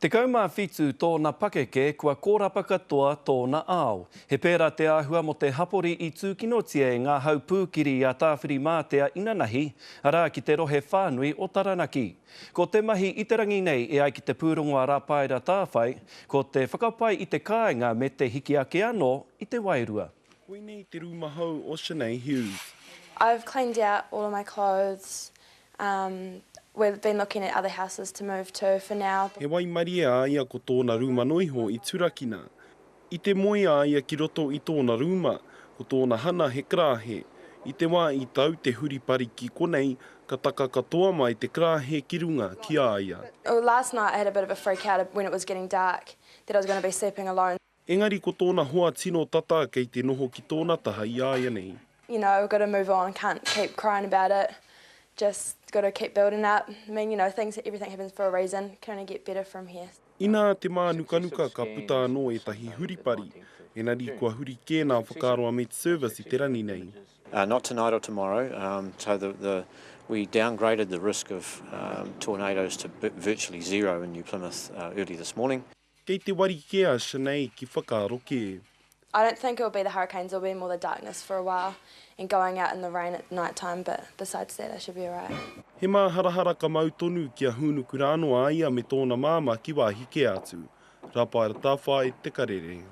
17 tōna pakeke kua kōrapa katoa tōna ao. He pērā te āhua mō te hapori i tūkinotia e ngā hau pūkiri a Tāwhirimātea inanahi, arā ki te rohe whānui o Taranaki. Ko te mahi i te rangi nei e ai ki te pūrongo a Rapaera Tāwhai, ko te whakapai i te kāinga me te hiki ake anō i te wairua. Koinei te rūma hou o Sinead Hughes. I've cleaned out all of my clothes, Um, we've been looking at other houses to move to for now. He waimarie a ia ko tōna rūma noiho i turakina. I te moe a ia ki roto i tōna rūma, ko tōna hana he karāhe. I te wā i tau te huripari ki konei, ka taka katoa mai te karāhe ki runga ki a ia. Last night I had a bit of a freak out when it was getting dark that I was going to be sleeping alone. Engari ko tōna hoa tino tata kei te noho ki tōna taha i āianei. You know, gotta move on, can't keep crying about it, just gotta keep building up, I mean, you know, things, everything happens for a reason, can only get better from here. Inā te mānukanuka ka puta anō ētahi huripari, engari kua huri kē nā whakaaro a MetService i te rangi nei. Not tonight or tomorrow, so the, the, we downgraded the risk of tornadoes to virtually zero in New Plymouth early this morning. Kei te wari kē a Sinead ki whakaaro kē. I don't think it'll be the hurricanes, it'll be more the darkness for a while and going out in the rain at night time but besides that I should be alright. He māharahara ka mau tonu kia hūnuku rānō a ia me tōna māmā ki wāhi kē atu. Rapaera Tawhai, Te Karere.